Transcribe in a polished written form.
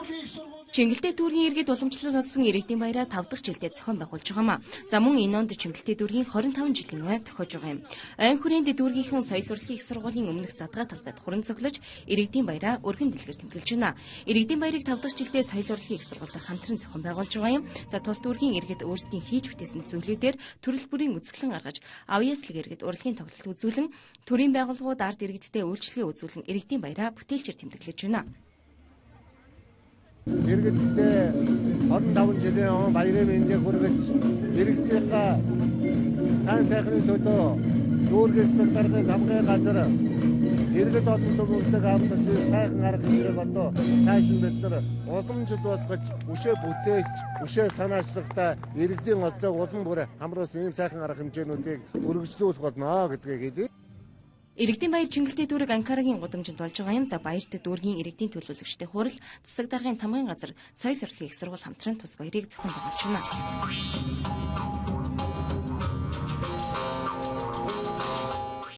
Чингэлтэй дүүргийн иргэд уламжлал болсон иргэдийн баяраа 5 дахь жилдээ зохион байгуулж байгаа юм а. За мөн энэ онд Чингэлтэй дүүргийн 25 жилийн ой тохиож байгаа юм. Ойн хүрээнд дүүргийнхэн соёл урлагийн их сургуулийн өмнөх задгаа талбайд хуран цоглож иргэдийн баяраа өргөн дэлгэр тэмдэглэж байна. Иргэдийн баярыг 5 дахь жилдээ соёл урлагийн их сургуультай хамтран зохион байгуулж байгаа юм. За тус дүүргийн иргэд өөрсдийн хийж бүтээсэн зүйлүүдээр төрөл бүрийн үзэсгэлэн гаргаж, авьяаслаг иргэд урлагийн тоглолт үзүүлэн, төрийн байгууллагууд ард иргэдтэй үйлчилгээ үзүүлэн иргэдийн баяраа бүтээлчээр тэмдэглэж байна. Иргэдтэй 25 жилийн өмнө баярын мэндийг хүргэж, иргэдийнхээ сайн сайхны төлөө дүүргийн засаг даргын хамгийн газар иргэд олон түмэнтэй амлаж сайхан арга хэмжээг одоо цааш нь бид нар уламжлуулах, өшөө бүтээлч, өшөө санаачлагтай иргэдийн олзоог улам бүр хамруулсан ийм сайхан арга хэмжээнүүдийг өргөжлүүлэх болно гэдгийг хэлье. Иргэдийн баяр Чингэлтэй дүүрэг Анкарагийн гудамжинд болж байгаа юм. За баярт дүүргийн иргэдийн төлөөлөгчдийн хурал, засаг даргын тамгын газар, соёл урлагийн их сургууль хамтран тус баярыг зохион байгуулж байна.